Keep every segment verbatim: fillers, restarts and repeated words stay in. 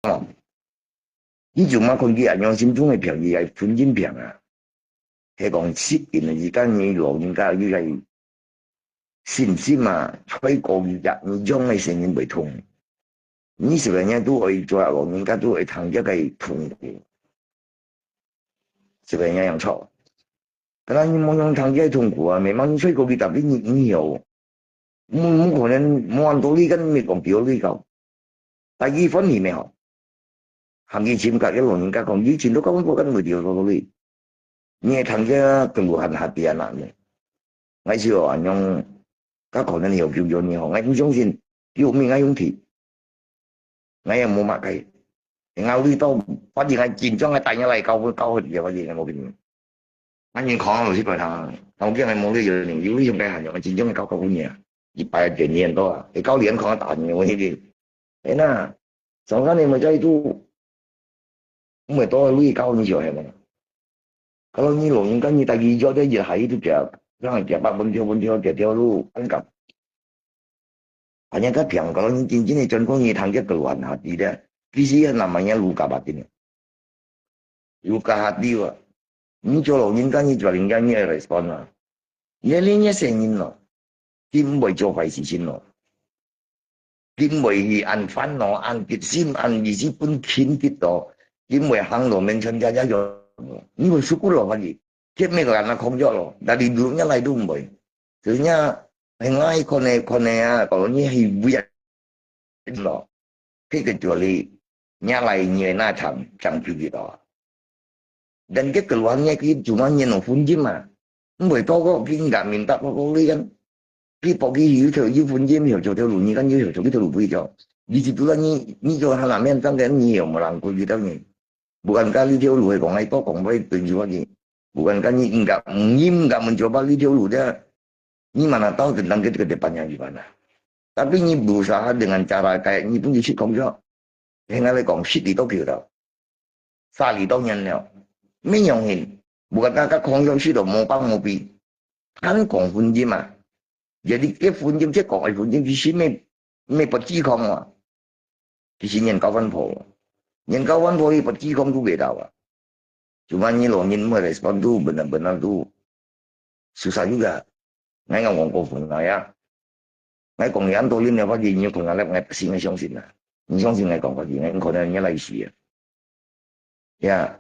哦，你就莫看佢恁樣心中个病，佢个婚姻病啊，係講適應啊，而家你老人家佢个信心啊，再過佢个，你養个細人會痛。你十零年都愛做老人家都愛聽佢个痛苦，十零年樣錯。但係你無用聽佢个痛苦啊，明明你再過佢，tapi你以後，無，無可能，無恁多你跟你講比較你高。但佢歡喜咩吼？行佢尋家个老人家講，你尋到高分部跟會比較多你。你會聽佢个路行下邊啊，你。 𠊎就恁樣，佢可能有救救你吼，𠊎毋相信，救命𠊎用去，𠊎也無麼个，𠊎為到，反正𠊎緊張，𠊎帶你來教會，教會了，反正𠊎無病。𠊎人講老實講，頭先𠊎無理由呢，有理由該喊，𠊎緊張个教，教會你啊，一百點你很多啊，你教練可能打你，我一定，哎那，上山你們再度， 毋會多累高你就係嘛。Kalau你老人家你帶佢做，這也還一直講，讓佢講八分跳分跳，這條路，恁講。Hanya ka piang, kalau你真正个專攻，你談這个玩下去咧，其實namanya luka batin。Luka hati啊，你做老人家，你做老人家，你愛respond啊。你，你，你細人咯，佢毋會做壞事情咯。 佢毋會去恁煩惱、恁激心、恁意思分輕激到，佢毋會行路面前家家有，你會suku咯，反正，佢每個人啊控制咯，但係路人家來都毋會。所以人家，𠊎可能，可能啊，講你係為咯，佢个道理，人家來你那場，場就知道啊。 Dan ke keluarnya ki cuma nyen no funjim ah. Mboi toko ki nggak minta toko li kan. Ki po ki yu cho yu funjim yu cho telu ni kan yu cho ki telu bui cho. Di situ lah ni ni cho hana men tang kan ni yo merangkul kita ni. Bukan kali dia lu ko ngai to kong bai tu yu ni. Bukan kan ni nggak ni nggak mencoba li dia lu dia. Ni mana tahu tentang kita ke depannya gimana. Tapi ni berusaha dengan cara kayak ni pun isi kong jo. Hingga le kong sit di Tokyo tau. Sa li tau nyan leo. Min yong hin. Bukan kaka kong jo sit do mo pang mo pi. Kan kong funjim ah. Jadi ke funjim ke kong ai funjim di si me me pati kong wa. Di si nyen kawan po. Nyen kawan po di pati kong tu beda wa. Cuma ni lo nyen mo respon tu benar-benar tu susah juga. Ngai ngau ngong ko fun ngai ya. Ngai kong yan to lin ya pagi ni kong ngalap ngai pasi ngai siong sin na. Ni siong sin ngai kong pagi ngai kong na ni lai si ya. Ya.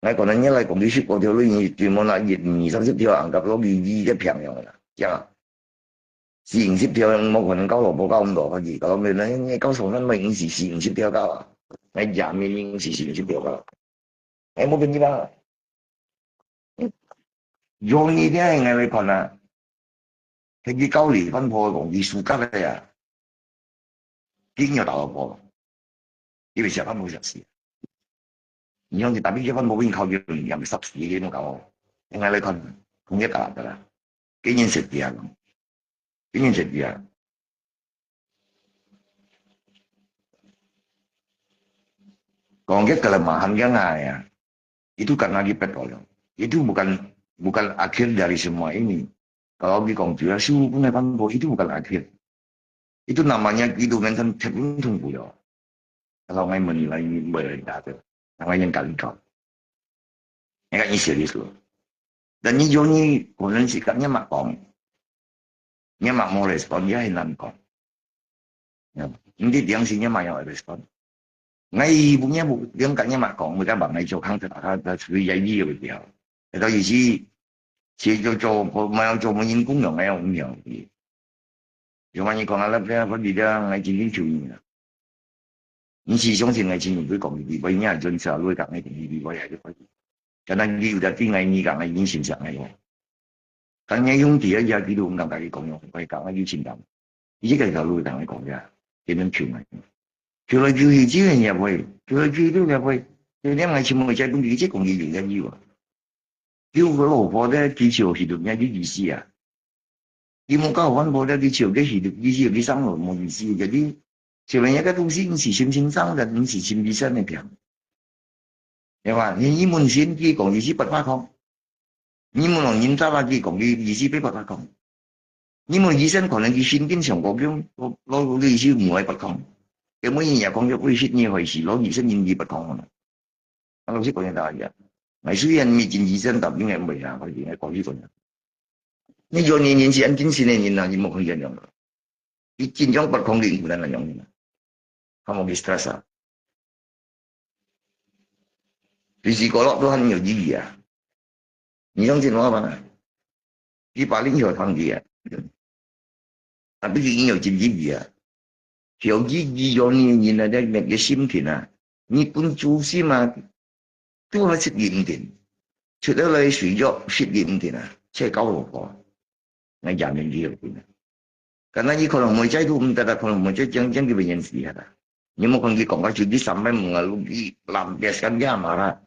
Ngai kong na ni lai kong di si ko teo lu ni tu mo na yit ni sang si teo ang kap lo gi gi de piang yong na. Ya. Si ing si teo mo kong kau lo po kau ndo pagi. Kalau me na ni kau song na mo ing si si ing si teo kau. Ngai ya mi ing si si ing si teo kau. Ngai mo pagi ba. Yong ni dia ngai lai kong na. Hegi kau li pan po kong di suka ya. King yo tau po. Ibi siapa mau siap si. Nyong di tapi dia pan po ing kau yo yang besar si dia mau kau. Ngai lai kong. Kong dia kala kala. Kenyan setia. Kenyan setia. Kong dia kelemahan dia ngai ya. Itu karena dia petrol. Itu bukan bukan akhir dari semua ini. Kalau di kong dia su pun pan po itu bukan akhir. Itu namanya kehidupan kan teruntung puyo. Kalau ngai menilai ni boleh ada. Ngai yang kali kau. Ngai kan isi di su. Dan ni yo ni konon si kan nyamak kong. Nyamak mo respon ya hinan kong. Ya. Hindi diang si nyamak yang respon. Ngai punya bu diang kan nyamak kong. Mereka bang ngai jo kang tera ka da sui ya yi yo dia. Itu isi si jo jo mo yang jo mo yin kung yang ngai yang yang. Cuma ni kong alat dia apa di dia ngai jin jin chui ni. Ni si siong sin ngai jin jin bui kong di bui ni a jun sa lui kak ngai di bui ya di bui. Karena di udah ti ngai ni kak ngai jin sin sa ngai. Kan ngai yung dia ya di lu ngang kak kong yung kak ngai jin sin dam. Ini kak lu kak ngai kong ya. Dia nang chui ngai. Chui lai chui hi chui ya bui. Chui lai chui tu ya bui. Dia ngai chin mo jai pun di cik kong di ya di wa. Kiu ke lo po de kiu hidup nya di di si ya. Di mo kau wan po de kiu ke hidup di si di sang lo mo di si. Jadi sebenarnya ke tu si si sim sim sang dan si sim di sana piang. Ya ba, ni ni mun sin ki kong di si pat pa kong. Ni mun lo nin ta la ki kong di di si pe pat pa kong. Ni mun di sen kong di sin kin siang ko kiu lo lo di si mo ai pat kong. 因為人家講，就為十年開始，老二十年佢不講了。啊，老實講，大家，𠊎雖然毋係經濟上，但應該毋會啊，反正𠊎講起講啊。你有年年紀恁精神个人啊，你莫看見樣。佢緊張不講，佢毋能樣啊，還無佢stress啊。隨時角落都還有意義啊。你相信我吧？佢把你有聽佢啊。 啊，畢竟你有經濟啊。曉得佢有年人啊，這个心情啊，你本主心啊，都還失去毋定，出得來水著失去毋定啊，才搞落去。𠊎也免佢有定啊。敢若佢可能會再度毋得啦，可能會再將將佢變成死啊啦。你莫看佢講个就佢三百五啊，佢濫別三加嘛啦。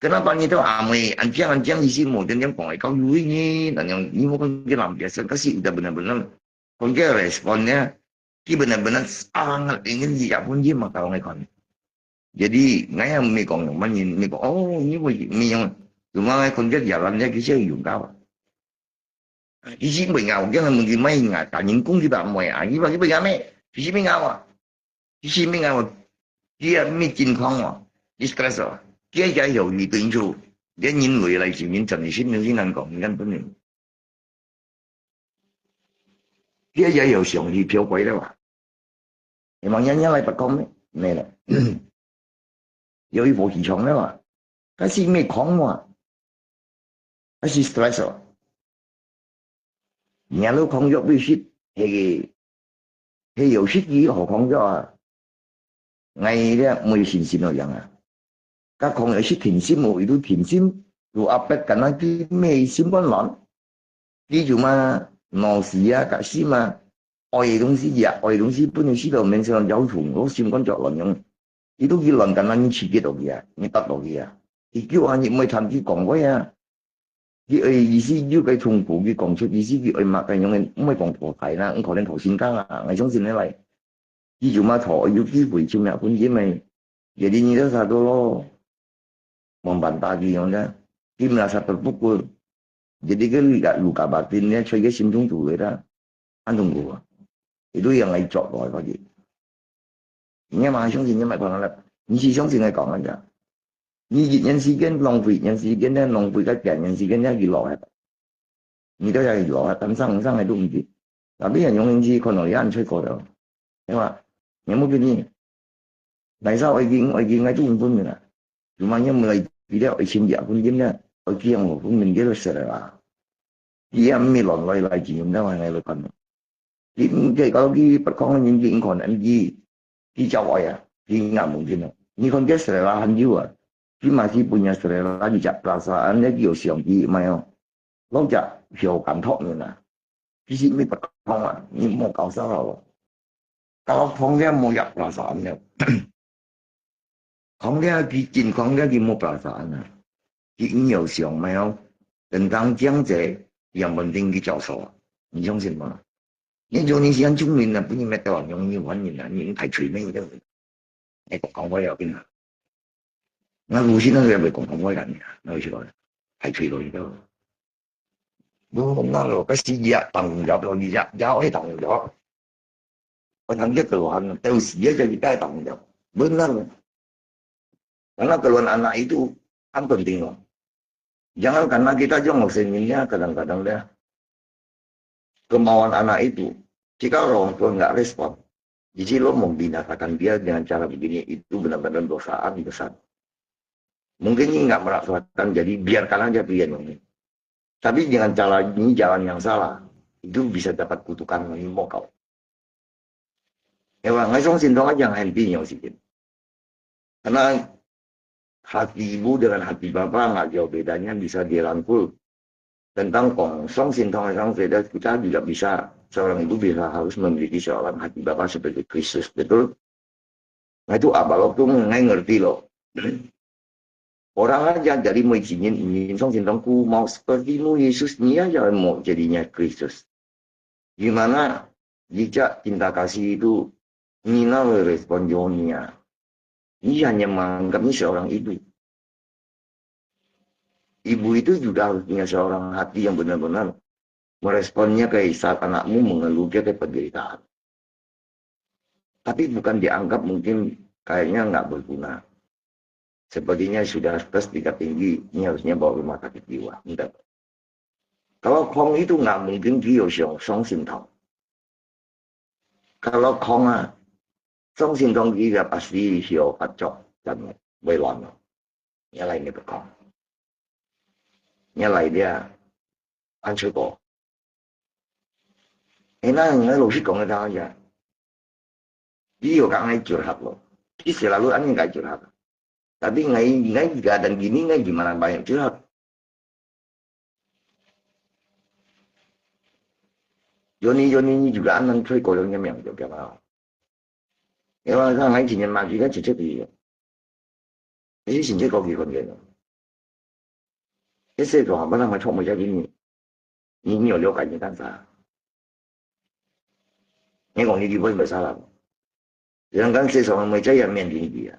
Kenapa你tahu amai anjing-anjing isi mo dan yang kong ikaw yui ni dan yang ni mo kan kita biasa kasi udah benar-benar kong kita respon ya, kita benar-benar sangat ingin siap pun dia maka orang ikon. Jadi ngaya mi kong yang manin mi kong oh ni mo mi yang cuma kong kita jalan ya kita yung kawa. Isi mi ngau dia mungkin mai ngat kanin kong kita mo ya ni bagi bagi ame isi mi ngawa. 佢生命啊，佢啊，毋係健康哦，佢stress哦，佢也有佢對處，連人類來自人真係心靈先能講，你看本人，佢也有上去飄過了啊，你望人家來不講咩？沒了，有一波起床了啊，但是沒空啊，但是stress哦，你都空藥不食，係个，係有食佢好空藥啊。 𠊎這無信心个樣啊。甲講有時定心無，佢都定心，都阿伯敢若佢咩心肝亂，佢就嘛腦死啊，甲心啊，愛个東西啊，愛个東西本來死到面上要求，我心肝就亂樣，佢都佢亂敢若你刺激到佢啊，你得到佢啊，佢叫啊，你毋會聽佢講話啊。 佢愛意思有个痛苦，佢講出意思，佢愛麼个樣个，毋會講討大啦，毋可能討心肝啊，𠊎相信你來。佢就嘛討有機會就命分佢咪，jadi你都差不多咯。望辦法佢樣啫，佢毋係差不多不過，jadi个luka luka batin呢，在佢心中做个啦，安痛苦啊，佢都讓佢作落去。 你嘛相信，你嘛講了，你是相信佢講个。你一年時間浪費，一年時間呢，浪費个幾年時間呢，佢落下。你都要落下，但上上个都毋知。Tapi yang用心去看到，也很脆口的，對吧？你莫给你，來少愛情，愛情愛中分明啊。Cuma yang mulai tidak愛情也分明呢，愛情我分明个就死了啦。佢也毋係亂來來情，那還來看。 你毋該搞到佢不講个人，佢可能佢，佢教壞啊，佢也無聽啊。你看佢死了很久啊，佢嘛是分人死了，佢只perasaan，佢有想佢，毋係哦，老只有感覺人啊，其實你不講啊，你莫搞笑咯。搞到講了無一perasaan了。 講了佢真，講了佢無perasaan啊，佢毋有想咩哦，等當將者，yang penting佢教授啊，你相信嗎？你做你是很聰明啊，不你乜到用你玩人啊，你太吹咩个，你講講話要緊啊，那無信那個也會講講話个，那有啥？太吹了你都。 Lu na lo, kasi dia tanggung jawab lo, dia, dia oi tanggung jawab. Orang dia keluhan, tahu sia jadi dia tanggung jawab. Benar. Karena keluhan anak itu kan penting loh. Jangan karena kita juga mau senyumnya, kadang-kadang dia kemauan anak itu, jika orang tua nggak respon, jadi lo membinasakan dia dengan cara begini, itu benar-benar dosaan besar. Mungkin ini nggak merasakan, jadi biarkan aja dia nunggu. Tapi dengan cara ini jalan yang salah, itu bisa dapat kutukan yang mokau. Ya, Bang, saya song sintong aja yang happy yang sih. Karena hati ibu dengan hati bapak nggak jauh bedanya, bisa dirangkul. Tentang kong song sintong yang beda, kita juga bisa, seorang ibu bisa harus memiliki seorang hati bapak seperti Kristus, betul? Nah, itu apa lo, tuh nggak ngerti loh. Orang aja jadi mau izinin, izin song sintong ku mau seperti mu Yesus, ni aja mau jadinya Kristus. Gimana jejak cinta kasih itu, ni nawe respon Yonia? Ni hanya menganggap ni seorang ibu. Ibu itu juga harus punya seorang hati yang benar-benar meresponnya ke saat anakmu mengeluh dia ke penderitaan. Tapi bukan dianggap mungkin kayaknya nggak berguna. Sepertinya sudah tes tingkat tinggi, ini harusnya bawa rumah sakit jiwa. Entah. Kalau空itu nggak mungkin佢有雙，雙心痛。Kalau空啊，雙心痛佢个pasti有發作，真个，會亂咯。你來你不空，你來的啊，安全過。哎，那你老實講个當然，你有講个就好咯，其實lalu安尼个就好。Tapi ngai ngai kadang gini ngai gimana banyak curhat. Yoni Yoni juga anang cuy koyong yang yang juga mau. Ya lah, kan ngai kini mati kan cecek dia. Ini since kau gigit dia. Ese tu apa nama cok macam ini. Ini ni oleh kaji kan sa. Ni kong ni di pun besar lah. Sedangkan saya sama macam yang main tinggi ya.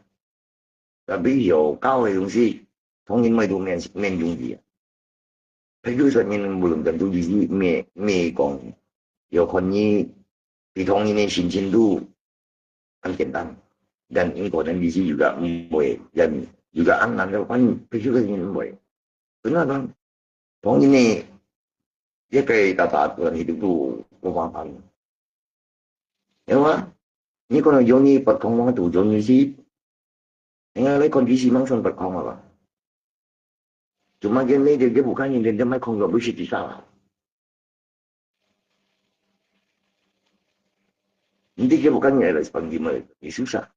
Tapi yo kau yang si, thong in mai tu main main tinggi ya. Peggy sa min belum tentu di si me me kong. Yo kon ni, di thong in ni sin sin tu, kan 简单。Dan in kong ni di si juga mui, dan juga an nan kan peggy sa min mui. Benar kan? Thong in ni, dia kaya kata aturan hidup tu, kau faham? Ya, wah. Ni kau nak Yoni pat kong wang tu, Yoni si. Ingat lagi kondisi memang sempat kong apa. Cuma dia ni dia, dia bukan yang dia mai kong gak besi di sana. Nanti dia bukan yang ada sepanggil mai, ini susah.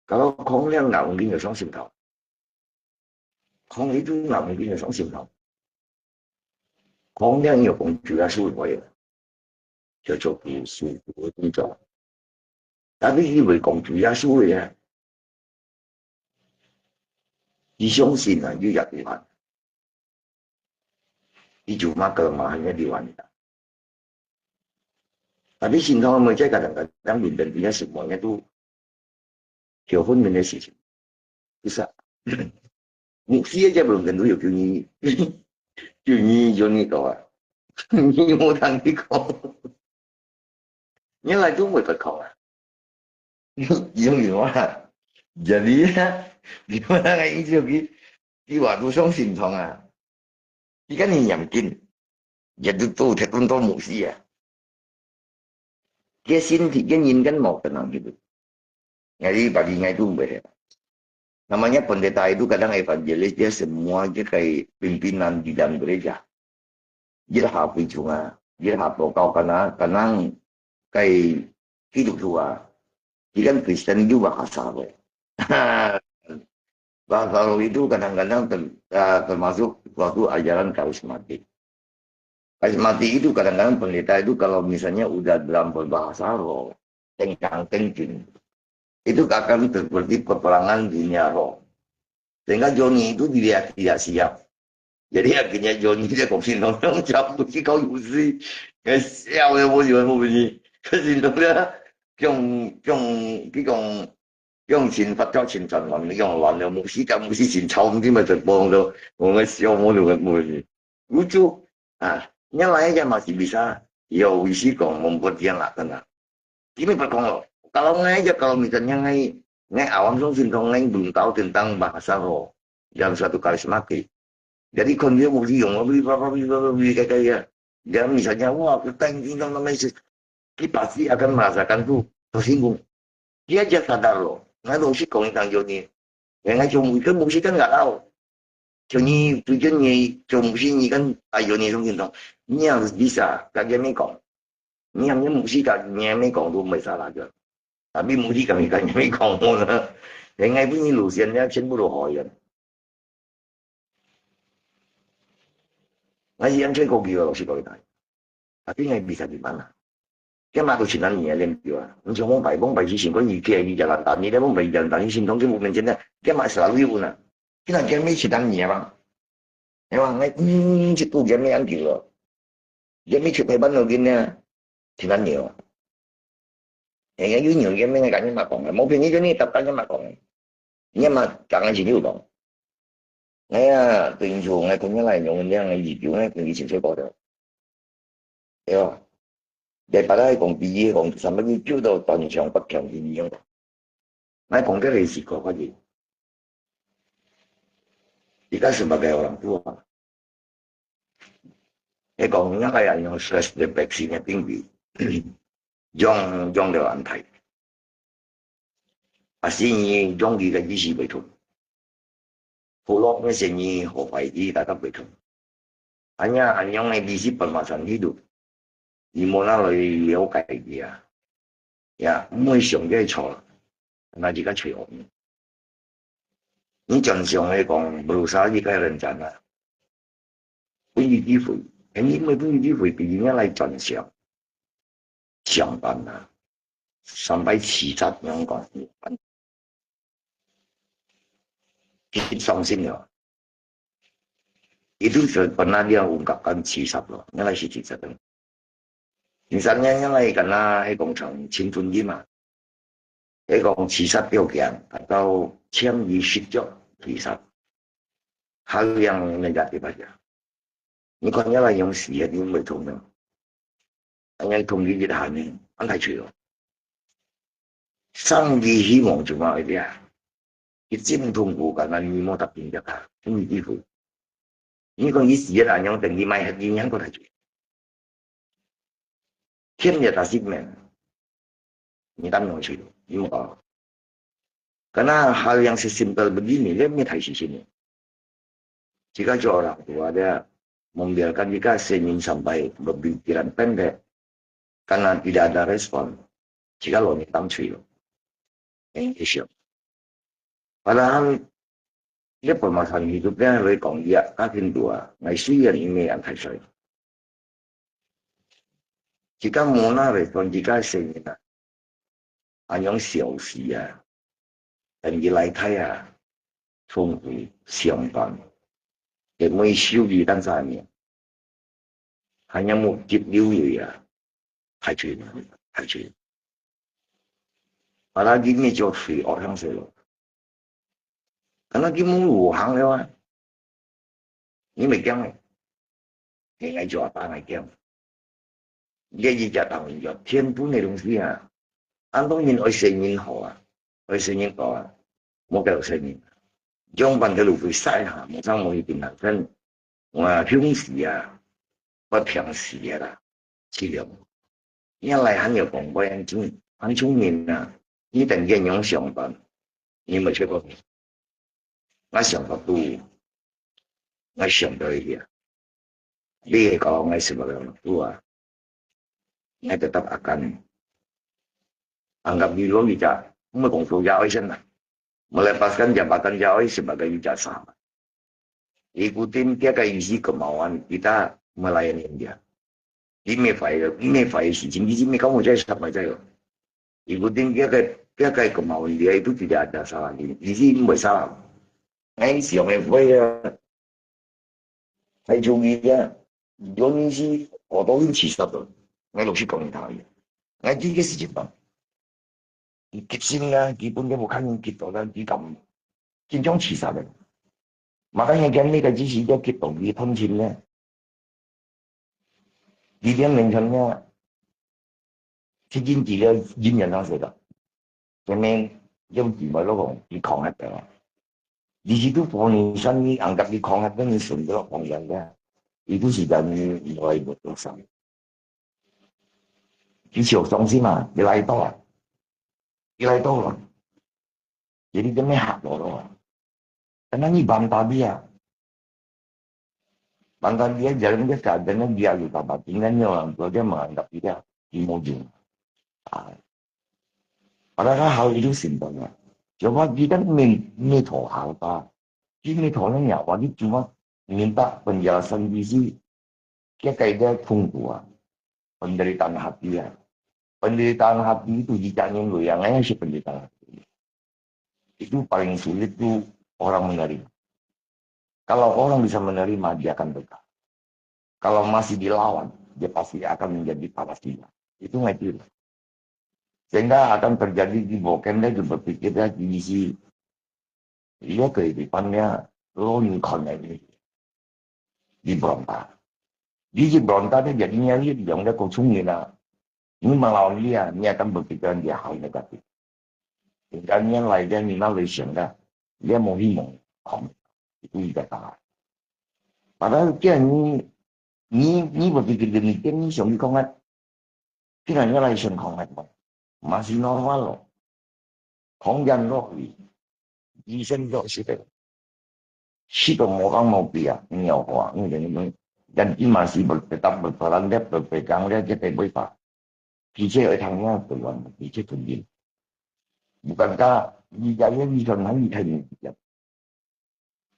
Kalau kong liang nggak mungkin ya 双心痛。Kong itu nggak mungkin ya 双心痛。Kong liang ya kong juga sulit ya. Cocok di sulit itu. Tapi ini boleh kong juga sulit ya. Di 相信啊，有一个地方。Di cuma kelemahannya di wanita. Tapi 心痛 macam kadang-kadang belum tentunya semuanya tu 有分明的事情。Bisa. Mục sư aja belum tentu 有救你，救你，救你到啊。你有冇听你讲？你来都没得讲啊。你有有啊？Jadi ya, di mana ngai itu ki, di waktu 双心痛 ah. Di kan ni nyamkin. Jadi tu, tu, tu mục sư ah. Dia sendiri, dia nyin kan mau tenang gitu. Jadi bagi ngai tu boleh. Namanya pendeta itu kadang evangelis, dia semua dia kayak pimpinan di dalam gereja. Dia hapus cuma, dia hapus kau kana, kanang kayak hidup tua. Dia kan Kristen juga bahasa apa. Bahasa roh itu kadang-kadang ter, uh, termasuk suatu ajaran karismatik. Karismatik itu kadang-kadang pendeta itu kalau misalnya udah dalam berbahasa roh, tengkang tengking, itu akan seperti peperangan dunia roh. Sehingga Joni itu dia tidak siap. Jadi akhirnya Joni dia kok sih nonton campur si kau yusi. Siapa yang mau jual mau beli? Ke sih nonton dia, kiong kiong kiong 用錢發咗錢賺運，用運了牧師教牧師錢抽，毋知咪就幫到我个小妹女个妹。Lucu. Ah, nya lain aja masih bisa. Ya, wisi kong membuat dia nggak tenang. Ini berkong lo. Kalau ngai aja, kalau misalnya ngai, ngai awam song sintong ngai belum tahu tentang bahasa roh dalam suatu karismatik. Jadi kon dia mau diong, beli berapa, beli berapa, beli kaya kaya. Dia misalnya, wah, kita ini nama Yesus. Kita pasti akan merasakan tu tersinggung. Dia aja sadar loh. Ngai dong si kong itang yo ni. Ngai cuma kan mesti kan nggak tahu. Cuma tu je ni, cuma si ni kan ayo ni song sintong. Ni harus bisa, kagak ni kong. Ni hanya mesti kagak ni kong tu masalah je. Tapi mesti kami kagak ni kong tu. Ngai pun ni lusian dia 全部都好人。 Ngai yang cai kopi lo si kau itai. Tapi ngai bisa di mana? Kaya mah tu Cina ni ya lem jua. Ni cuma bai bong bai si sing kau ni kaya di jalan tani, dia bong bai jalan tani sing tong ke bukan Cina. Kaya mah selalu ibu na. Kena kaya mi Cina ni ya bang. Ya bang, ngai hmm situ kaya mi yang gila. Kaya mi cek bai ban lo gini ya. Cina ni ya. Yang yang you ni kaya mi ngai kaya mah kong. Mau pini tu ni tak kaya mah kong. Ni mah kaya sini kong. Ngai ya, tu insu ngai kau ni lai nyong ni ngai di tu ngai kau di sing kau tu. Ya. 第八个講比喻講，三八佢救到斷腸拔腸个樣。𠊎講个係四个發言。而家十八个有人做啊。你講，那个人用stress the vaccine个病例，用，用了安泰。啊，是你用佢个意思袂同。 普通个生意好快啲，大家袂同。恁樣，恁樣个利息本嘛上去咯，你無拿來了解佢啊，呀，毋會想个錯，那自家吹惡。你正常个講，berusaha你个人真啊，分你機會，肯定會分你機會，比人家來正常。 上班啊，三八七殺樣講，佢傷心了。佢都係本來了，有甲敢七殺咯，原來係七殺个。你三年原來敢若係講像青春期嘛，係講七殺條件，達到潛移默化七殺，好樣人家對吧？你看原來用死个，你毋會痛个。 恁樣痛佢一下呢，恁大罪哦。上帝希望就嘛會這樣，佢真痛苦，敢若你莫搭邊个啊，你幾乎。你講佢死个恁樣，等佢埋下，你還過大罪。天也打死命，你當然去，你莫搞。Karena hal yang sesimpel begini，你乜大事情呢。 自家做人做啊，membiarkan自家生命sampai berpikiran pendek, karena tidak ada respon,自家老人當脆咯。你想，padahal，你本嘛同你都變來講，你啊，家庭度啊，𠊎雖然因為人太細，自家無拿respon，自家生命啊， 恁樣小事啊，等佢來睇啊，痛苦上當，佢會受佢當啥呢？還要目擊流淚啊，太絕了，太絕了。Padahal佢乜就罪惡向死咯。Karena佢無路行了啊，你會驚欸。你愛做阿爸愛驚。 這一隻當然有天分个東西啊。恁多人愛生人好啊，愛生人好啊，莫叫生人。仰般个路會使哈，無上無去平常心，我平時啊，不平時个啦，盡量。原來還有講過恁聰，恁聰明啊，你等見用上班，你沒去過。 𠊎想到都，𠊎想到一點。你會講𠊎係麼个人都啊？𠊎就答阿甘。Anggap你lo ija，毋係講說ya愛先啦。Melepaskan jabatan ya愛係麼个ijazah。Ikutin dia ka isi kemauan kita melayani dia. Ini file, ini file si Jim, Jim kamu saya siapa saya. Ikutin dia ke, dia ke kemauan dia itu tidak ada salah. Ini, ini buat salah. Ngai siapa ya? Ngai cumi dia. Dia ni si kotor ni si satu. Ngai lo si kau ni tahu ya. Ngai tiga si Jepang. 佢激心啊，佢本來無看見激到，但佢敢緊張自殺个。Makanya佢呢个只是要激動，佢同情呢。佢兩年前呢，去緊急了，醫院上去个，前面用紙袋落講，佢扛下个。你是都放你生意，硬甲佢扛下，跟你順个放下个，佢都是在你來不多少。 佢就傷心啊，佢來到啊，佢來到啊，jadi dia meh hak lo lo. Karena ni bantah dia, bantah dia jalan dia keadaannya dia lupa batin kan orang tua dia menganggap dia imujung. Ah, padahal hal itu simpelnya. Coba kita min mito hal ta, kita mito nanya wajib cuma minta penjelasan visi. Kiyakai dia tungku ah, penderitaan hati ah. Penderitaan hati itu jika nyenggoi yang lain si penderitaan hati. Itu paling sulit tu orang menerima. Kalau orang bisa menerima, dia akan berkah. Kalau masih dilawan, dia pasti akan menjadi Palestina. Itu ngai itu. Sehingga akan terjadi di Boken dia berpikir dia di isi. Dia kehidupannya lo ni kon ni. Di berontak. Di berontak dia jadinya dia yang dia kosong ni lah. 你問老李啊，你也根本不知道你好那个。人家原來的你那類型的，也無希望講，你个答案。Padahal既然你，你，你不知道你，你想去講啊，既然你來想講啊，masih normal咯。 空間落去，醫生都識得，識到無講無比啊，你有話，你等等，dan masih tetap berperan dia berpegang dia kita boleh pak. Kita orang yang tuan, kita sendiri. Bukankah di dalam ini kan hanya hanya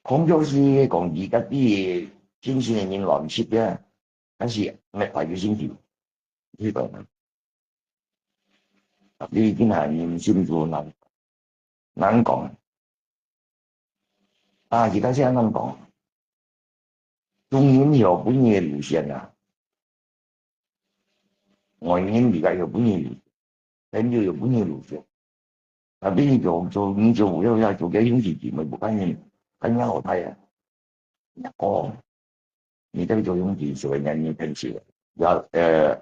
孔雀石講佢家己精神个人亂食个，但是滅壞佢身體，你懂嗎？你今下人心就難，難講。啊，其他先難講。中人有本人个路線啊，外人比較有本人路線，朋友有本人路線。 Tapi你做，做，你做，要，要做个兄弟姊妹，不看你，看你老太啊。哦，你这个做兄弟姊妹，你，你疼惜了。要，呃，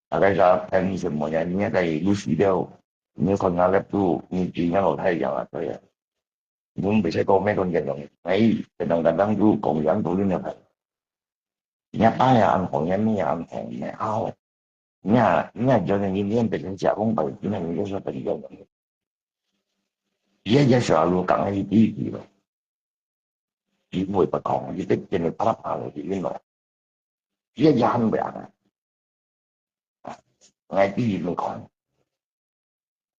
大概说疼你什么呀？你那个有死掉，你看他那不，你，你老太一样啊，对啊。你们不是讲没看见了？哎，等等等等，就讲讲道理了。人家爸也安好，人家妹也安好，人家好。 Nya, nya jangan ini yang penting siap kong pai, ini yang penting siap penting. Dia dia selalu kang ini di di lo. Di mui pa kong, di te tene para para di ini lo. Dia dia han bai ana. Ngai di di lo kong.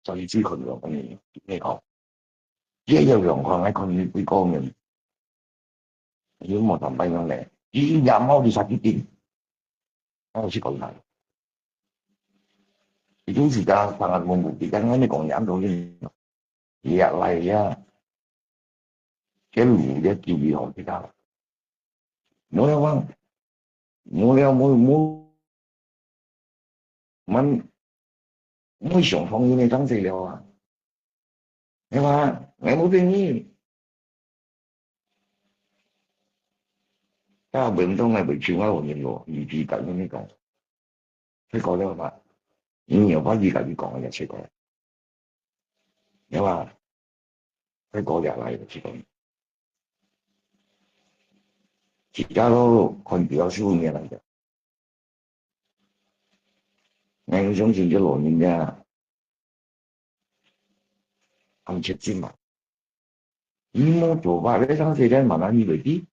所以最好用个你，你好。也有用看，爱看你几个人。你莫坦白讲咧，你也冇你杀几点，我是讲啦。已经是讲三个问题，刚刚你讲两种人，也来呀，这路也注意好这个。没有啊，没有，没有，没有。 蛮，蛮想同意个张水流啊。对吧？我无同意。大本东来为中央人民咯，你知道你讲，这个了吧？你有法律来讲也是个，对吧？这个了来也是个。其他都看比较负面来的。 𠊎相信這老人家，很切實嘛。你無做法，你上世代慢慢你會知。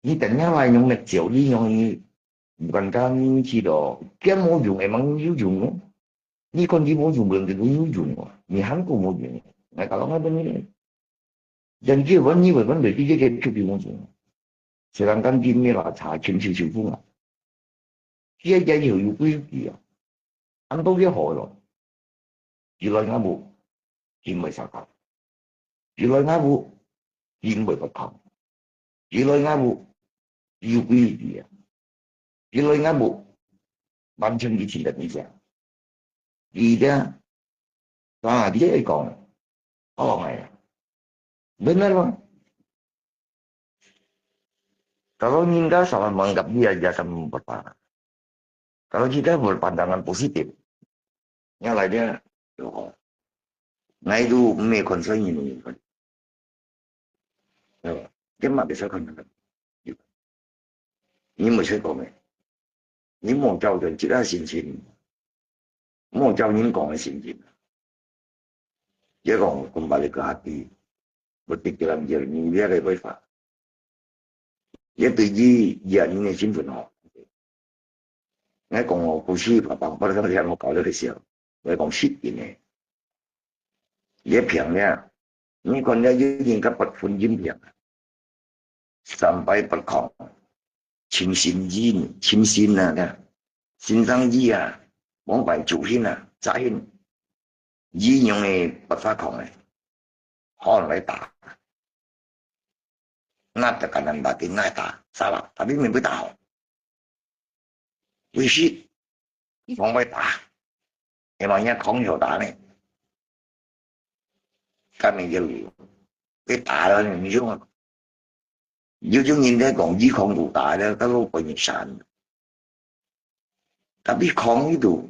你等下來用力照，你用你，毋管講你去到，見無用，會望有用哦。你看佢無用，人就有用哦。你還過無用，𠊎講𠊎等你。 人結婚，你會分佢這個出去無用。雖然講今日啊，查清楚清楚啊，這個以後有規矩啊，恁多个好咯。佢來𠊎屋，佢毋會吵到；佢來𠊎屋，佢毋會不康；佢來𠊎屋，佢有規矩啊。 佢來𠊎屋，完全佢聽得明白。佢這，啊，佢會講，哦，哎呀，benar咯。Kalau人家salah menganggap dia, dia akan berubah. Kalau kita berpandangan positif, yang lainnya, oh, nah itu 沒有 concern ini. 對吧？這嘛袂使看人。你毋使講个，你莫照人自家心情，莫照人講个心情。這講，講白了，个下底，我直接人叫你這個違法。這對於，以你个身份吼， 𠊎講哦，故事，爸爸，爸爸，聽我搞這個笑。𠊎講實情个。這病呢，你看這已經到八分陰病，三拜八叩，尋神醫，尋神啊，這，先生醫啊，往外求神啊，查神，醫用个八法叩个，好來打。 那得个人打的，那打，啥啦？他明明不打哦。为是往外打，也往人家空手打呢。干没有理，被打了，你就，有种人在讲，你空手打的，他说不你杀你。Tapi 空一度，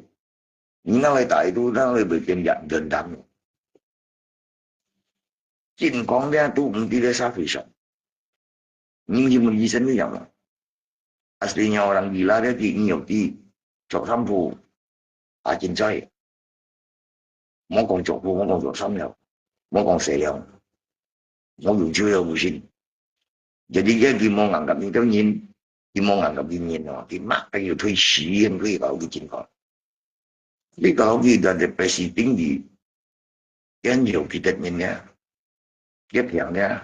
你拿來大陸，拿來會變人，人擔。健康這都毋知在社會上。你有沒有醫生一樣嘛？Aslinya orang gila dia，你有去做三步，啊，現在，莫講做步，莫講做三了，莫講四了，莫用酒了，毋信。Jadi dia佢無nganggap你个人，佢無nganggap你人哦，佢mak佢有推死，佢搞佢健康。你搞佢个depresi tinggi，dia有幾多人呢？幾多病呢？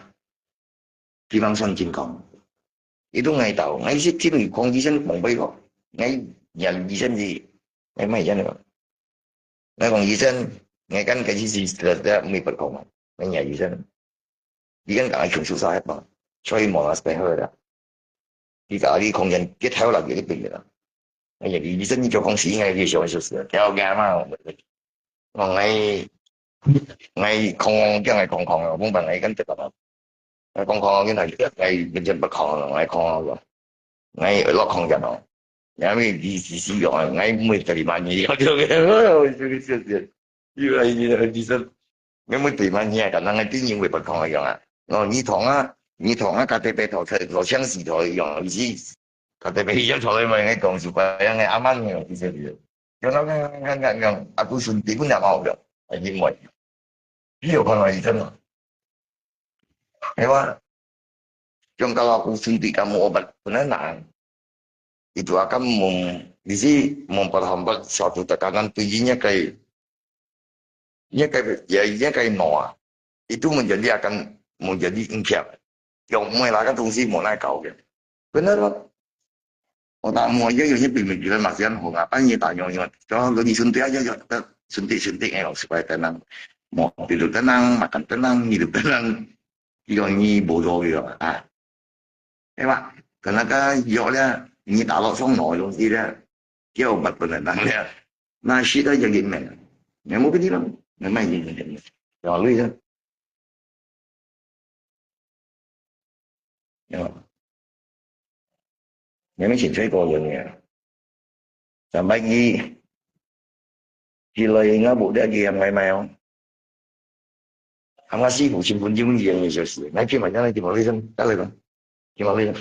地方上健康。Itu ngai tahu，ngai識聽佢講醫生講背個，ngai nhà醫生gì，ngai mai醫生個。Ngai講醫生，ngai kan cái gì gì là đã mười bật không，ngai nhà醫生。Dia kan ngai chung susah apa，所以無拿spek hơi啦。Kita hari kong yan kit hao lagi cái bệnh đó. Ai ya, đi, đi sân cho con sĩ ngay đi sửa sửa sửa. Theo gà mà. Ngon ngay, ngay không, cái ngay không không, không bằng ngay cái chất đó. Ngay không không, cái này, ngay bên chân bất không, ngay không không. Ngay ở lọt không chân đó. Nhà mình đi xí xí rồi, ngay mười cái đi mà nhỉ, có được cái, đi sân. Ngay mười tỷ mà nhỉ, cả năng ngay tí nhưng mười bất không rồi à. Nó nhị thòng á, nhị thòng á, cả tê bê thò, thò, thò sáng xì thò rồi, ý chí. Ka te pe hiya chole mo ngai kong su pa yang ngai aman ngai kong kisa dia. Yo no kan kan kan kan aku suntik pun nak mau dia. Aji mo. Hiyo pa ngai tan. Ewa. Jong kalau aku suntik kamu obat pun nak. Itu akan mem, bisi memperhambat suatu tekanan tujuhnya kai. Ia kai, ia, ia kai noa. Itu menjadi akan menjadi engkiat. Yang mulai kan fungsi mulai kau kan. Benar kan? Otak mu aja yang ini pemikiran masih kan hong apa ni tanya yang. Kalau disuntik aja ya, suntik-suntik eh supaya tenang. Mau tidur tenang, makan tenang, hidup tenang. Yang ini bodoh ya. Ah. Ewa, kenapa yok le, ni tak lok song no yong si le, kêu obat penenang le, na shi da jadi men, memang ke ni lang, memang ini jadi men, yang lui le, ya, memang sih saya kau yang ya, sampai ni, kilo yang ngabuk dia lagi yang mai mai oh. Ang nga sifu, simpun yung yung yung yung. Ngai pima, ngai pima, listen, talaga. Pima, listen.